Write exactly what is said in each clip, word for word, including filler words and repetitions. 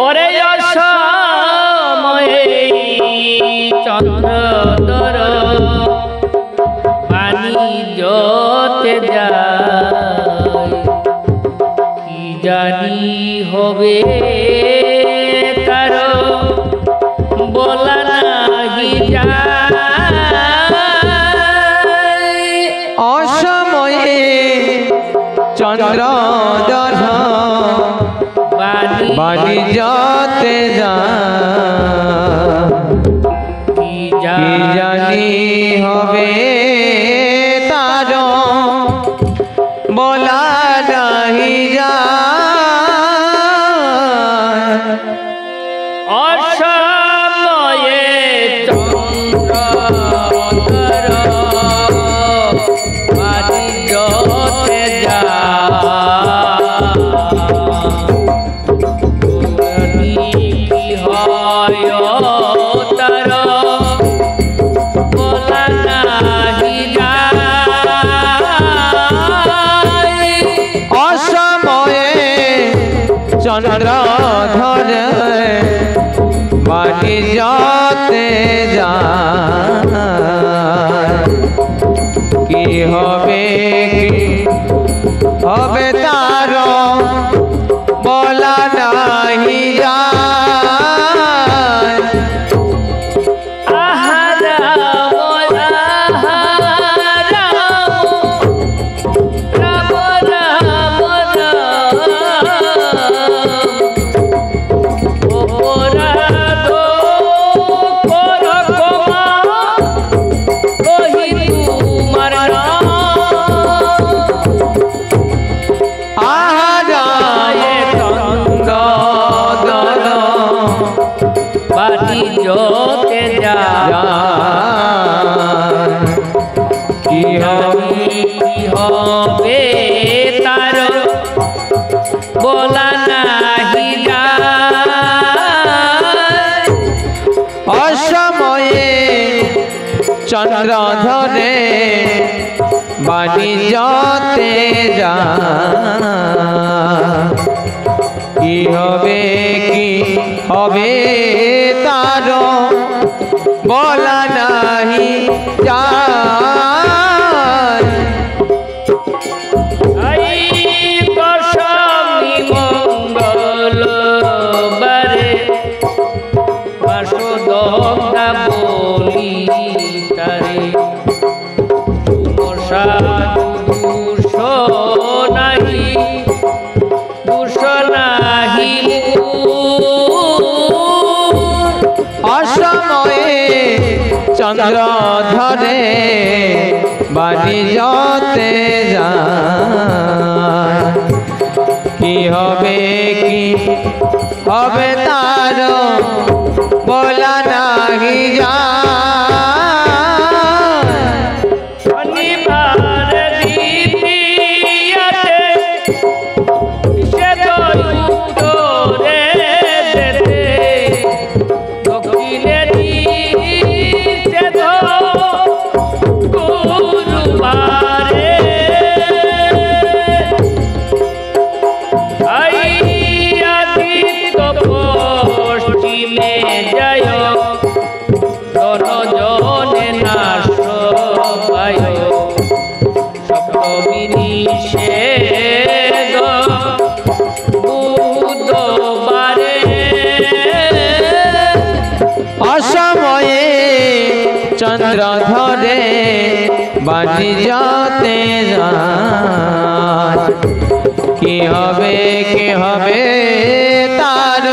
ওরে অসময়ে চন্দ্রধর বাণিজ্যতে যায়, কি জানি হবে তার বলা নাহি যায়। অসময়ে চন্দ্রধর বাণী বাণিজ্যতে যায়, কি কি জানি জানি হবে তার বলা নাহি যায়। অসময়ে চন্দ্রধর বাণিজ্যতে যায়, কি হয় তার বলা নাহি যায়। অসময়ে চন্দ্রধর বাণিজ্যতে যায়, কি হবে, কি হবে তার বলা নাহি যায়। আহা রাম, আহা রাম, রাম রাম রাম। অপরাধ কর ক্ষমা, কহি তোমার নাম। আহারায় চন্দ্রধর বাণিজ্যতে যায়। কি হবে, কি হবে তার বলা নাহি যায়। অসময়ে চন্দ্রধরে বাণিজ্যতে যায়। কি হবে, কি হবে তার বলা নাহি যায়। এই দশমী মঙ্গলবারে বাসুদেবতা বলি তারে, সমসাধু দোষ নাহি, দোষ নাহি মোর। অসময়ে চন্দ্রধরে বাণিজ্যতে যায়। কি হবে, কি হবে তার বলা নাহি যায়। শনিবার দ্বিতীয়াতে সে তো উত্তরে যেতে, দক্ষিণে দিতে তো গুরুবারে। আই আদিত্য পশ্চিমে যায়, ধনজনে নাশ পায়। সপ্তমী নিষেধ বুধবারে। অসময়ে চন্দ্রধরে বাণিজ্যতে যায়। কি হবে, কি হবে তার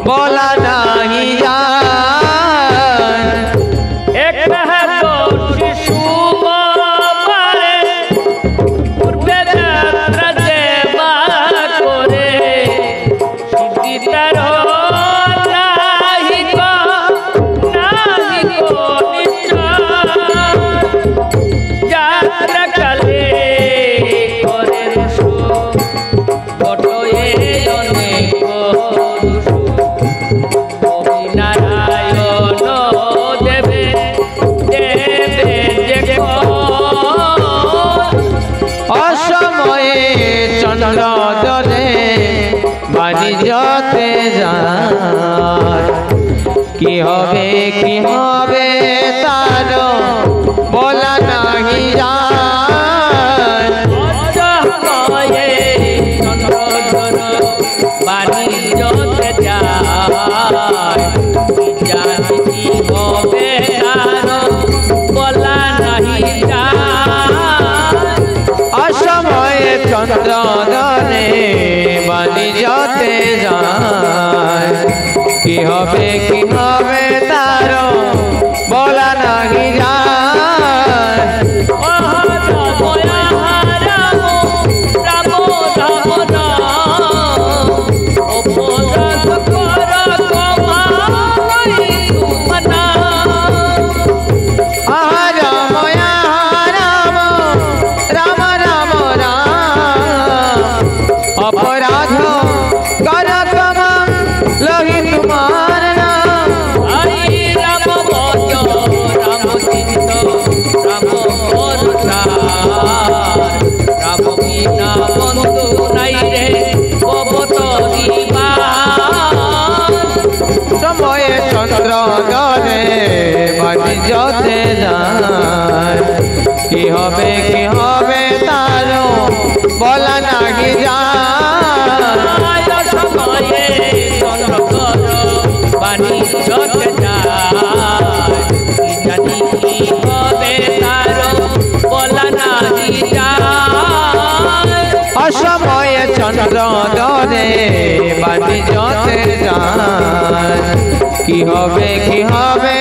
বলা নাহি যায়। একাদশী সোমবারে পূর্বে যাত্রা যেবা করে, সিদ্ধি তার নাহি কো, নাহি কো নিশ্চয়। যাত্রা কালে করে দোষ, ঘটে অনেক যায়। কি হবে, কি হবে তার বলা নাহি যায়। অসময়ে চন্দ্রধর বাণী যতে যায়। কি জানি কি হবে তার বলা নাহি যায়। অসময়ে চন্দ্রধরে বাণী যতে যায়। কি হবে, কি হবে তার বলা নাহি যায়। ও রাম, রাম, রাম, রাম, রাম। অপরাধ কর ক্ষমা হই তুমনা। আহা রাম, আহা রাম, রাম রাম রাম। অপরাধ কর ক্ষমা লহি তুমার নাম। আই রাম ভজ, রাম চিন্ত, রাম করতার। রাম বিনা বন্ধু নাই রে ভব তরিবার। সময়ে চন্দ্রধরে বাণী যতে যায়। কি হবে, কি হবে তার বলা নাহি যায়। সময়ে চন্দ্রধর বাণী যতে যায়। কি জানি কি হবে তার বলা নাহি যায়। অসময়ে চন্দ্রধরে বাণী যতে যায়। কি হবে, কি হবে